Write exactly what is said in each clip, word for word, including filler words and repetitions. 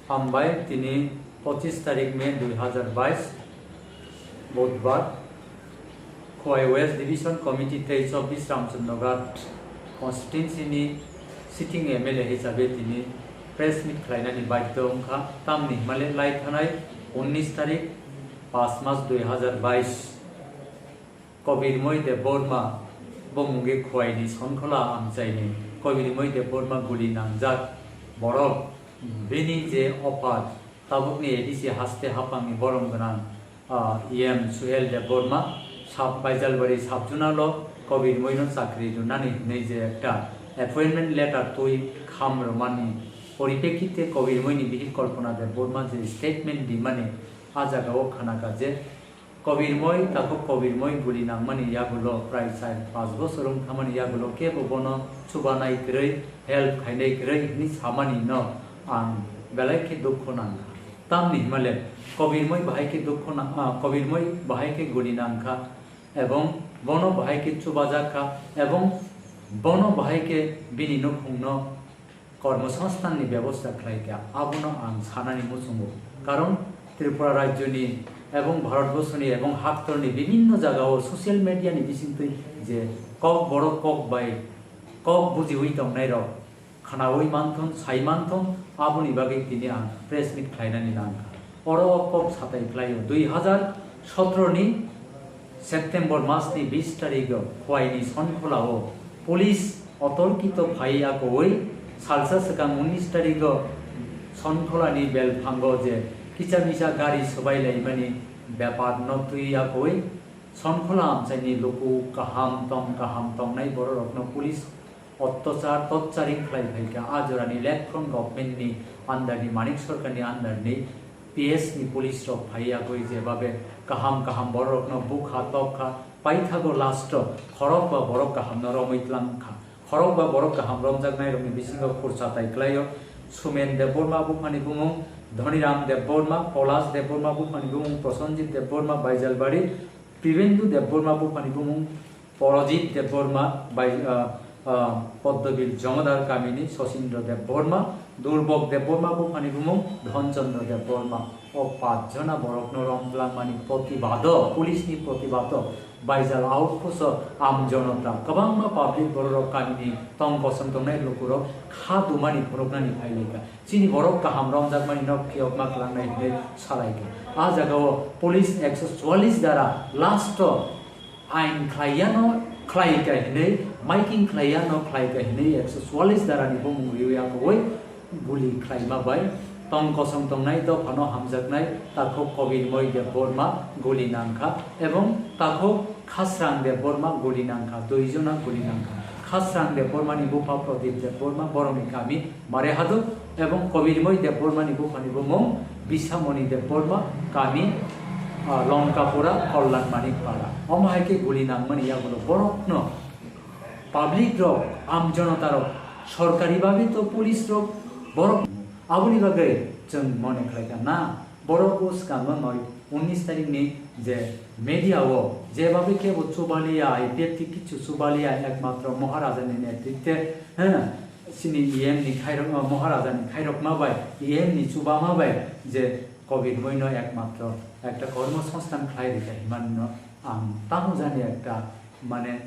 Hambai, tini pochis tarik May dui hazar bais, Budhbar, Khowai West Division Committee tei chobbish Ramchandra Ghat constituency ni sitting M L A hisabe tini press meet khlainani baidhyo wngkha, tamni himale lai thanai unnish tarik, pas mas dui hazar bais. Kobirmoi Debbarma, bo mungwi Khowai ni Sonkhola amchaini Kobirmoi Debbarma guli nangjak borok, bini je opad, tabukni A D C haste haphangni borom gwnang, ah, E M Suhel Debbarma, sub Baijalbari sub zonal o Kobirmoi no chakri rwnani hwnwi je ekta appointment letter twi kham rwmani poripekkite Kobirmoi ni bihik Kalpana Debbarma je statement rimani, ah jaga o khnakha je, Kobirmoi, takhuk Kobirmoi guli nangmani yagulo prai char panch bosor wng thamani yagulo kebo bono chubanai kwrwi, help khainai kwrwi hwnwi samani no ang belai khe dukhu nangkha. Tamni himale Kobirmoi bahai khe dukhu nang-, ah, Kobirmoi bahai khe guli nangkha ebong bono bahai khe chubajak kha ebong bono bahai khe bini nukhungno kormosongsthanni bebosta khlai kha, abono ang sanani muchungo. Karon Tripura rajyoni ebong Bharatborsoni ebong haktorni bibinno jagao social media ni bisingtwi je kok borok kok bai kok bujiwi tongnairok khnaui manthon, sai manthon, aboni bagwi tini ang press meet khlainani nangkha. Oro o kok satai khlaio, dui hazar sotro ni September mas ni bis tarik o Khowai ni Sonkhola o police otorkito phai yakoui salsa swkang unnish tarik o Sonkhola ni belphango je kisa misa gari swbai laimani bepar no twi yakoui Sonkhola amchaini luku kaham tong kaham tongnai bororokno police Ottachar, totcharing khlai phaikha. A jorani left front government ni under ni Manik Sarkar ni under ni P S ni police rok phai yagwi jebabe kaham kaham bororokno bukha tokha, paithago last o khorok ba borok kaham no romwi tlangkha. Khorok ba borok kaham romjaknai rokni bisingo khursa tai klaio Sumen Debbarma buphani bumung, Dhoniram Debbarma, Polash Debbarma buphani bumung, Prosenjit Debbarma, Baijalbari, Pribendu Debbarma buphani bumung, Porojit Debbarma, bai, ah, ah, Poddobil Jomodar kamini Sosindro Debbarma, Durbok Debbarma buphani bumung Dhonchandra Debbarma. O pach jona borokno romtlangmani protibado, police ni protibado, Baijal outpost o amjonota kwbangma public bororok kamini tong kosong tongnai lukurok kha dumani phunuknani phailaikha. Chini borok kaham romjakmani no phiyokma kwlangnai hinwi salaikha. A jagao police ekso chuallis dara last o ain khlaiyano khlaika hinwi, maiking khlaiyano khlaika hinwi ekso chuallis darani bumung riwi akoui guli khlaima bai tong kosong tongnai dophano hamjaknai takhuk Kobirmoi Debbarma guli nangkha ebong takhuk Khasrang Debbarma guli nangkha, dui jona guli nangkha. Khasrang Debbarmani bupha Pradip Debbarma, borokni kami Marehaduk ebong Kobirmoi Debbarmani buphani bumung Bisamoni Debbarma, kami, ah, Longkapura, Kallanmani Para. Omo hai khe guli nangmani yagulo borokno public rok, amjonota rok, sorkari bagwi to police rok, borok aboni bagwi chwng mone khlaikha na borok o swkango noi unnish tarikni je media o je bagwi kebo chubaliya, I P F T kichu chubaliya, ekmatro Maharaja ni netritwe, ha, chini E M ni khairok, Maharaja ni khairokma bai, E M ni chubama bai je Kobirmoi no ekmatro ekta kormo songsthan khlai rikha himani no ang tamo jani ekta mane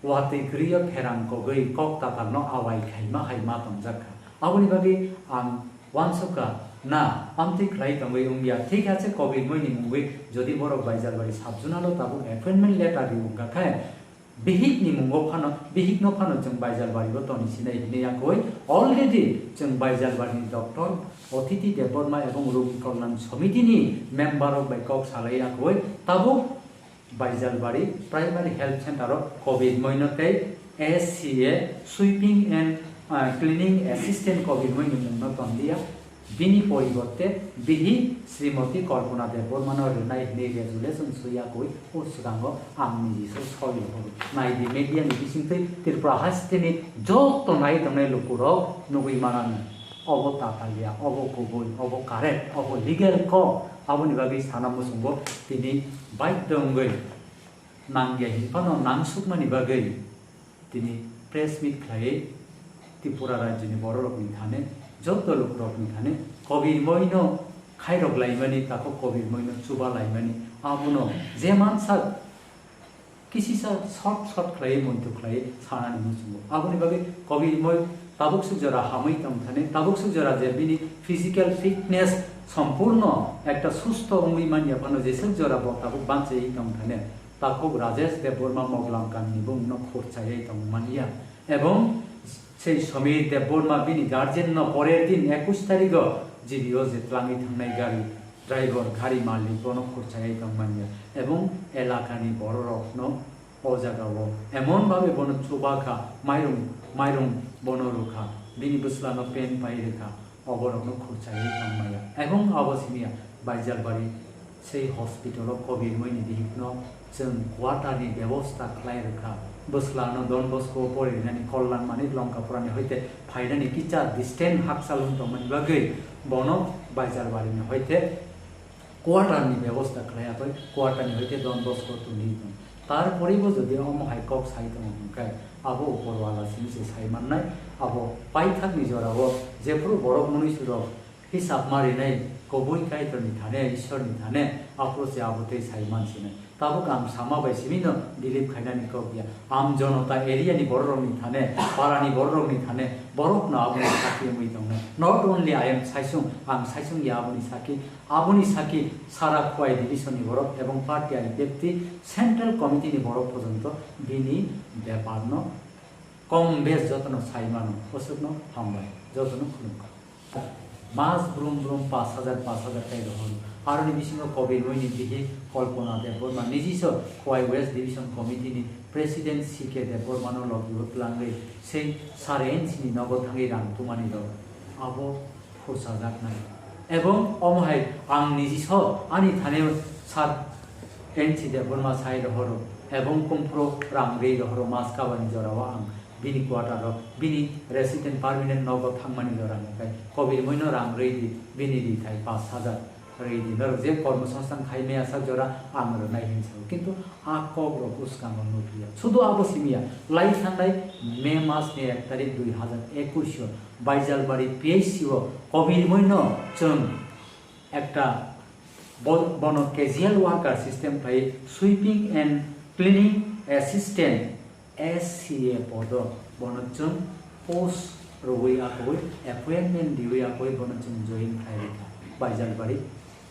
watwi kwrwi o pherang kogwi kok tatal no awai khaima hai ma tongjak kha. Aboni bagwi ang uansukha na amtwi khlai tongwi wngya. Thik ache Kobirmoi ni mungwi jodi borok Baijalbari sub zonal o tabuk appointment letter ri wngkha khe, Bihik ni mungo phano, bihik no phano chwng Baijalbari o toni sinai hinwi yakoi. Already chwng Baijalbari ni doctor Otiti Debbarma ebong Rogi Kalyan Samiti ni member rok bai kok salai yakoi. Tabuk Baijalbari Primary Health Center o Kobirmoi no tei S C A, Sweeping and, ah, Cleaning Assistant Kobirmoi ni mung no tonliya. Bini poriborte bihi Srimoti Kalpana Debbarmano rwnai hwnwi resolution swi yakwi o swkango ang niji se soi horo. Naidi media ni bisingtwi Tripura hasteni joto nai tongnai lukurok nugwi manano. Obo tatalya, obo kubui, obo correct, obo legal kok. Aboni bagwi sana muchungo tini baidhyo wngwi nangya hinphano nangsukmani bagwi tini press meet khlaiwi Tripura rajyoni bororokni thani Joto lukurokni thani kobirmoino khairok laimani, takhuk kobirmoino chuba laimani, abono je mansa kisisa short short khlaiwi muntu khlaiwi sanani muchungo. Aboni bagwi kobirmoi tabuksuk jora hamwi tong thani, tabuksuk jora je bini physical fitness sompurno ekta susto wngwi manya phano jeswk jora bo tabuk banchaiwi tong thani, takhuk Rajesh Debbarma Moglam Kanni bumungno khurchaiwi tong manya. Ebong sei Samir Debbarma bini guardian no porer din ekush tarigo G B o je twlangwi thangnai gari driver, gari malik bono khurchaiwi tong manya. Ebong elakani bororokno o jagao emon bhabe bono chuba kha, mairung, mairung bono rwkha, bini bwslano pen pai rwkha, oborokno khurchaiwi tong manya. Ebong abo simiya Baijalbari sei hospital o kobirmoini bihikno chwng quarter ni bebosta khlai rwkha. Bwslano Don Bosco o poririnani Kollan Manik Longkapurani hoite phainani kisa distant hakchal wng tongmani bagwi bono Baijalbarini hoite quarter ni bebosta khlai ya bai, quarter ni hoite Don Bosco tongwi tong. Tarporibo jodi omo hai kok sai tongo hwnkhe, abo upor wala simi se sai mannai, abo paithakni jorao jephru borok mwnwi surok hisab ma rinai kubui Kaitorni thane, Ishwarni thane, aphuru se abo tei sai man sinai. Tabuk ang sama bai simi no believe khainani kok ya. Am Jonota area ni bororokni thane, para ni bororokni thane, borokno aboni sakhi wngwi tongnai. Not only I am Saisung, ang Saisung ya aboni sakhi, aboni sakhi sara Khowai division ni borok ebong party I P F T central committee ni borok porjonto bini bepar no kom bes jotono sai mano, bwswkno hambai, jotono khulumkha. Mas brum brum pash hajar, pash hajar kai rohor. Aroni bisingo kobirmoini bihik Kalpana Debbarma, nijiso Khowai West Division Committee ni President C K Debbarma no logi o twlangwi sei sare inch ni nogo thangwi rang tumani rok. Abo phusajaknai. Ebong omo hai ang nijiso ani thane sar N C Debbarma sai rohoro, ebong kumphuru rang rwi rohoro, mas kabani jorao ang bini quarter o, bini resident permanent nogo thangmani jorao kai kobirmoino rang rwi di, bini rithai pash hajar rwi di. Norok je kormo songstang khai maya sak jora ang rwnai hinwi sao, kintu a kok rok bwskango nukliya. Sudu abo simiya, lai thangnai May mas ni ek tarik dui hazar ekush o Baijalbari P H C o kobirmoino chwng ekta bo-, bono casual worker system khlai sweeping and cleaning assistant, S C A podo bono chwng post rwui akoi, appointment diui akoi bono chwng join khlai rwkha Baijalbari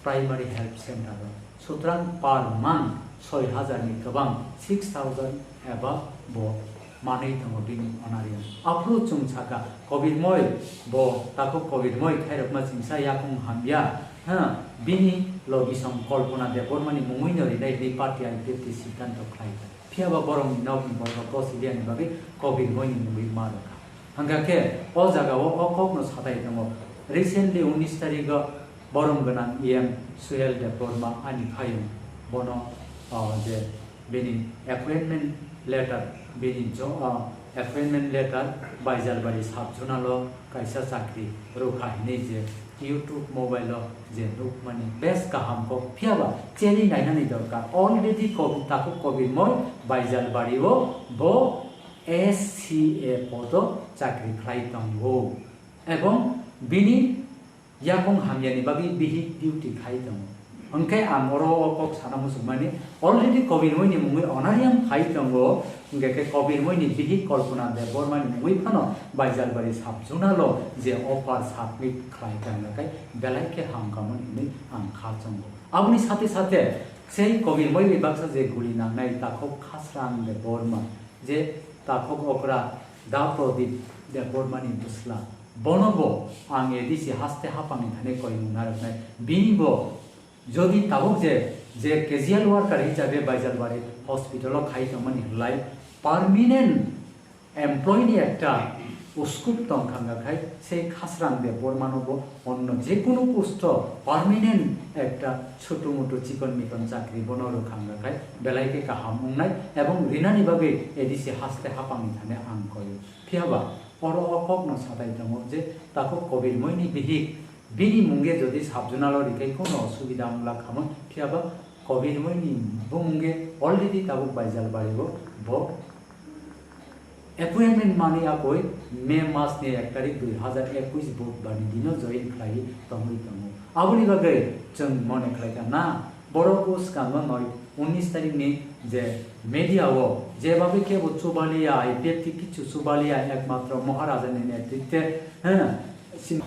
Primary Health Center o. Sutrang per month soi hajar ni kwbang, six thousand above bo manwi tongo bini honorarium. Aphuru chwng sakha, kobirmoi bo takhuk kobirmoi khairokma chingsa yakung hamya, ha, bini logisong Kalpana Debbarmani mungwino rinai hwnwi party I P F T siddhanto khlaikha. Phiyaba borokni nokni borok bo siliani bagwi kobirmoini mungwi ma rwkha. Hwnkha khe o jagao o kokno satai tongo. Recently unis tarigo borom gwnang E M Suhel Debbarma ani phayung, bono, o, je bini appointment letter, bini jo-, o, appointment letter Baijalbari sub zonal o kaisa chakri rwkha hinwi je YouTube mobile o je nukmani bes kaham kok, phiyaba cheli nainani dorkar. Already kobi, takhuk kobirmoi Baijalbari o bo S C A podo chakri khlai tongo, ebong bini yakung hamyani bagwi bihik duty khai tongo. Hwnkhe ang oro o kok sana muchungmani, already kobirmoini mungwi honorarium khai tongo, hwnkhe khe kobirmoini bihik Kalpana Debbarmani mungwi phano Baijalbari sub zonal o je offer submit khlai tongnakhai belai khe hamkhamung hinwi ang kha chongo. Aboni sathe sathe sei kobirmoini baksa je guli nangnai takhuk Khasrang Debbarma, je takhuk okra Da Pradip Debbarmani bwsla, bono bo ang A D C haste haphangni thani koimung narwknai. Bini bo jodi tabuk je, je casual worker hisabe Baijalbari hospital o khai tongmani hwlai permanent employee ni ekta uskup tong kha, hwnkha khai sei Khasrang Debbarmano bo onno jekunu post o permanent ekta chutu mutu chikon mikon chakri bono rwkha, hwnkha khai belai khe kaham wngnai, ebong rinani bagwi A D C haste haphangni thani ang koyo. Phiyaba oro o kokno satai tongo je takhuk kobirmoini bihik bini mungge jodi sub zonal o rikhai kono osubida wngla khamwi, phiyaba kobirmoini bumungge already tabuk Baijalbari o bo Appointment manwi akoi May mas ni ek tarik dui hazar ekush Budhbar ni dino join khlaiwi tongwi tongo. Aboni bagwi chwng mone khlaikha na, borok o swkango noi unnish tarik ni je media o jeba bai kebo chubaliya, I P F T kichu chubaliya, ekmatro Maharaja ni netritwe, ha, sin-,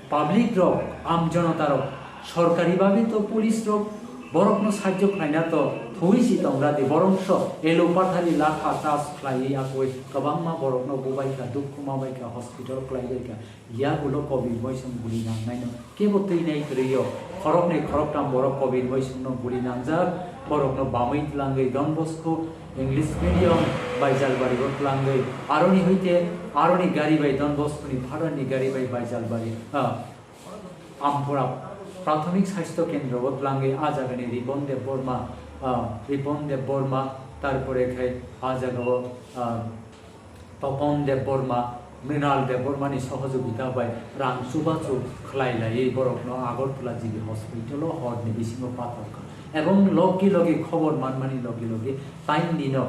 public rok, am jonota rok, sorkari bhabe to police rok borokno sahajyo khlaina to thwi si tongra di, borok so elo pathari lakha charge khlaiwi akoi kwbangma borokno bubaikha, dukhu mabaikha, hospital khlaibaikha. Yagulo Covid moisong guli nangnaino kebo twi nai kwrwi o. Khoroknwi khoroktham borok Covid moisongno guli nangjak, borokno bamwi tlangwi Don Bosco English medium Baijalbari o tlangwi, aroni hoite aroni gari bai Don Bosco ni father ni gari bai Baijalbari, ah, Ampura Prathomik Sasthya Kendro o tlangwi, ah jagani Ripon Debbarma, ah, Ripon Debbarma, tarpore khai ah jagao, ah, Topon Debbarma, Mrinal Debbarma ni sohojogita bai rang chubachu khlai laiwi borokno Agartala G B hospital o hor ni bisingo pathor kha. Ebong logi logi khobor manmani logi logi taini dino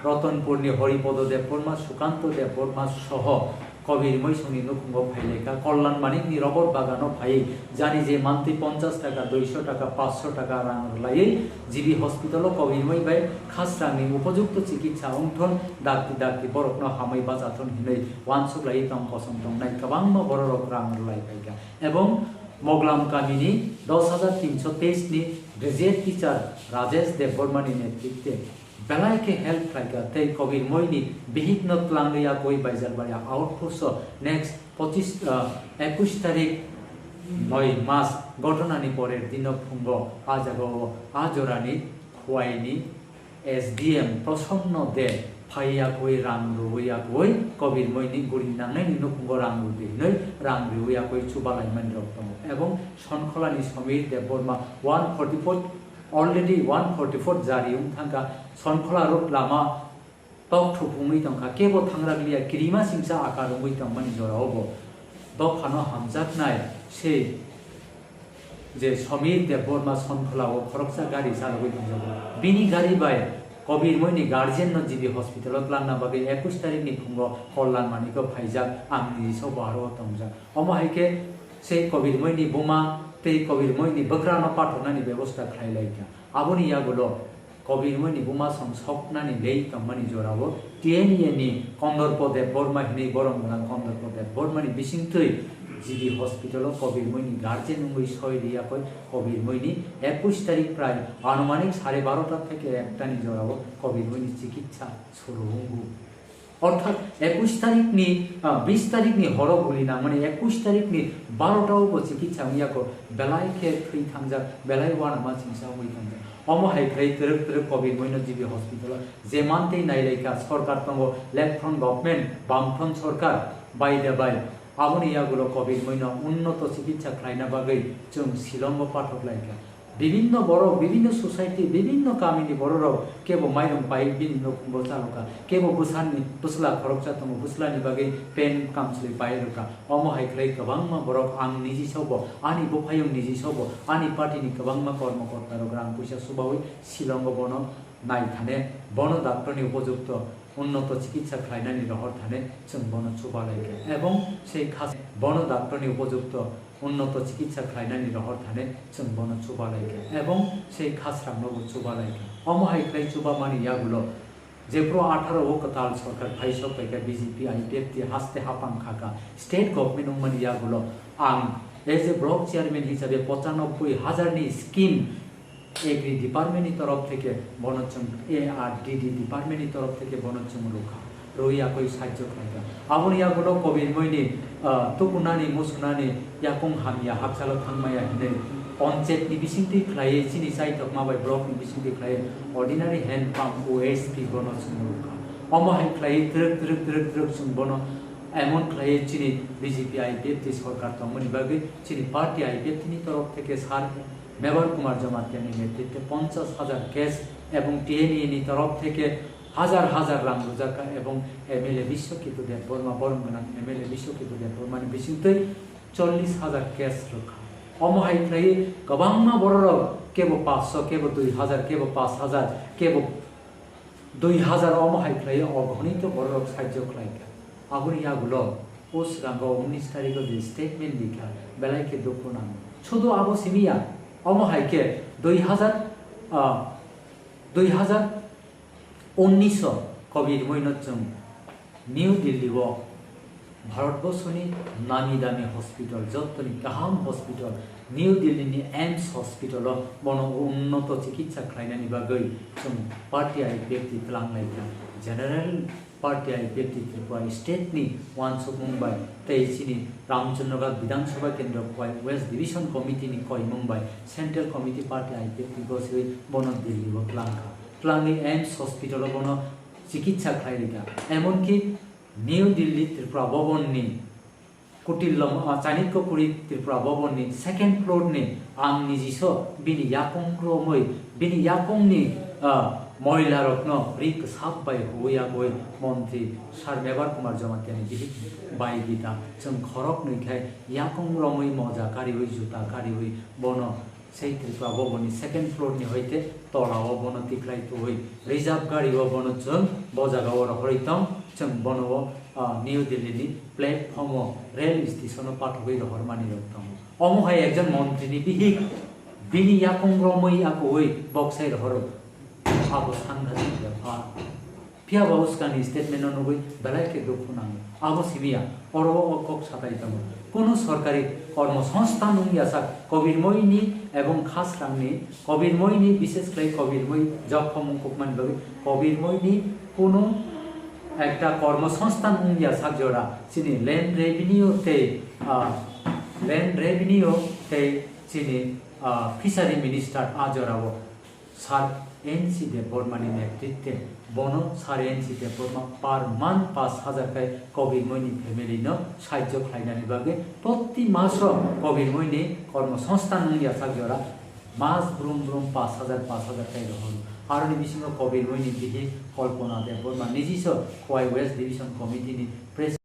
Ratanpur ni Haripada Debbarma, Sukanto Debbarma soho Kobir Moisong ni nukhungo phai lai kha. Kalyan Manik ni robor bagano phaiwi jani je mantwi ponchash taka, duisho taka, panchsho taka rang rwlaiwi G B hospital o Kobirmoi bai khasrangni upojukto chikitsa wngthon, dakti dakti borokno hamwi bachathon hinwi uansuk laiwi tong kosom tongnai kwbangma bororok rang rwlai phaikha. Ebong Moglam kamini dos hajar tinsho teis ni graduate teacher Rajesh Debbarma ni netritwe belai khe help khlaikha tei Kobirmoi ni bihikno tlangwi akoi Baijalbari outpost o next pochis, ah, ekush tarik noi mas ghotona ni porer dino phungo ah jagao ah jorani Khowai ni S D M Prosanno De phai akoi rang rwui akoi Kobirmoi ni guli nangnai ni nukhungo rang rwdi hinwi rang rwui akoi chubalai mani rok tongo. Ebong Sonkhola ni Somir Debbarma one forty four, already one forty four jari wng thangkha. Sonkhola road lama tok thupungwi tongkha, kebo thangrakliya, kirima singsa akar wngwi tongmani jorao bo dophano hamjaknai se je Somir Debbarma Sonkhola o khoroksa gari chalogwi tongjago. Bini gari bai Kobirmoi ni guardian no G B hospital o tlangna bagwi ekush tarik ni phungo Kalyan Manik o phaijak, ang niji so bo aro o tongjak. Omo hai khe se Kobirmoi ni buma tei Kobirmoi ni bwkrano pathornani bebosta khlai lai kha. Aboni yagulo Kobirmoi ni buma song soknani lei tongmani jorao T N A ni Kondorpo Debbarma hinwi borom gwnang Kondorpo Debbarma ni bisingtwi G B hospital o Kobirmoi ni guardian wngwi soi riyakoi Kobirmoi ni ekush tarik prai anumanik sare barota theke ekta ni jorao Kobirmoi ni chikitsa suru wngo. Orthat ekush tarik ni, ah, bis tarik ni horo guli nangmani ekush tarik ni barota o bo chikitsa wngya kho, belai khe thwi thangjak, belai uanama chingsa wngwi thangjak. Omo hai khlai twrwk twrwk Kobirmoi no G B hospital o je mantwi nailaikha, sorkar tongo, left front government, bam front sorkar, bai de bai. Aboni yagulo Kobirmoi no unnoto chikitsa khlaina bagwi chwng Shillong o pathok laikha. Bibinno borok, bibinno society, bibinno kamini bororok kebo mairung pai bini nukhungo chalokha, kebo bwsani bwsla khoroksa tongo, bwslani bagwi pen kamchwlwi pai rwkha. Omo hai khlai kwbangma borok, ang niji sobo, ani buphayung niji sobo, ani party ni kwbangma kormo kortarok rang puisa subaui Shillong o bono nai thane, bono doctor ni upojukto unnoto chikitsa khlainani rohor thane chwng bono chuba lai kha. Ebong sei khas bono doctor ni upojukto unnoto chikitsa khlainani rohor thane chwng bono chuba lai kha. Ebong sei khasrangno bo chuba lai kha. Omo hai khlai chuba mani yagulo jephru atharo o kwtal sorkar phai sok pai kha B J P I P F T haste hapang kha kha. State government wngmani yagulo ang as a block chairman hisabe pochanoboi hajar ni scheme Agri department ni torof theke bono chwng, A R D D department ni torof theke bono chwng rwkha, rwi akoi sahajyo khlaikha. Aboni yagulo Kobirmoi ni, ah, tukunani, musunani yakung hamya hakchalo thangmaya hinwi panchayat ni bisingtwi khlaiwi chini chaithokma bai block ni bisingtwi khlaiwi ordinary hand pump O S P bono chwng rwkha. Omo hai khlaiwi twrwk twrwk twrwk twrwk chwng bono emon khlaiwi chini B J P I P F T sorkar tongmani bagwi chini party I P F T ni torof theke sar Mebar Kumar Jamatia ni netritwe ponchash hajar cash ebong T N A ni torof theke hajar hajar rang rwjakha ebong M L A Biswaketu Debbarma, borom gwnang M L A Biswaketu Debbarma ni bisingtwi chollish hajar cash rwkha. Omo hai khlaiwi kwbangma bororok kebo panchsho, kebo dui hajar, kebo panch hajar, kebo Dui hazar omo hai khlai o gonito borok sahajyo khlai kha. Aboni yagulo o swkango unis tarikh o je statement di kha, belai khe dukhu nango. Sudu abo simi ya, omo hai khe dui hazar, ah, dui hazar unis o covid rwino chwng New Delhi o Bharatborsoni nami dami hospital, jottoni kaham hospital, New Delhi ni AIIMS hospital o bono unnoto chikitsa khlainani bagwi chwng party I P F T twlang lai kha. General party I P F T Tripura state ni uansukmung bai tei chini Ramchandraghat Bidhan Sabha Kendra Khowai West Division Committee ni koimung bai Central Committee party I P F T gosiwi bono Delhi o twlang kha. Twlangwi AIIMS hospital o bono chikitsa khlai rikha. Emonki New Delhi Tripura Bhavan ni kutil lom-, ah, Chanitya Kuri Tripura Bhavan ni second floor ni ang nijiso bini yakung romwi bini yakung ni, ah, moila rokno ri kwsap bai huwi yagwi montri Sir Mebar Kumar Jamatia ni bihik bai bita chwng khorok nwi khai yakung romwi moja kariwi juta kariwi bono Sei Tripura Bhavan ni second floor ni hoite tola o bono tikhlai tuwi reserve gari o bono chwng bo jaga o rohorwi tong, chwng bono o, ah, New Delhi ni platform o rail station o pathogwi rohormani rok tongo. Omo hai ekjon montri ni bihik bini yakung romwi akuwi boksai rohoro. Abo sanghatik bepar. Phiya ba uskani statement no nugwi belai khe dukhu nango. Abo simi ya, oro o kok satai tongo. Kunu sorkari kormo songsthan wng ya sak, kobirmoi ni ebong khasrang ni, kobirmoi ni, bishes khlai kobirmoi jokhom wng kukmani bagwi, kobirmoi ni kunu ekta kormo songsthan wng ya sak jora, chini land revenue tei, ah, land revenue tei chini, ah, fishery minister a jora o. Sir N C Debbarma ni netrite bono Sir N C Debbarma per month pash hajar kai kobirmoi ni family no sahajyo khlainani bagwi proti maso kobirmoi ni kormo songsthan wng ya sak jora mas brum brum pash hajar pash hajar kai rohor. Aroni bisingo kobirmoi ni bihi Kalpana Debbarma nijiso Khowai West Division Committee ni President.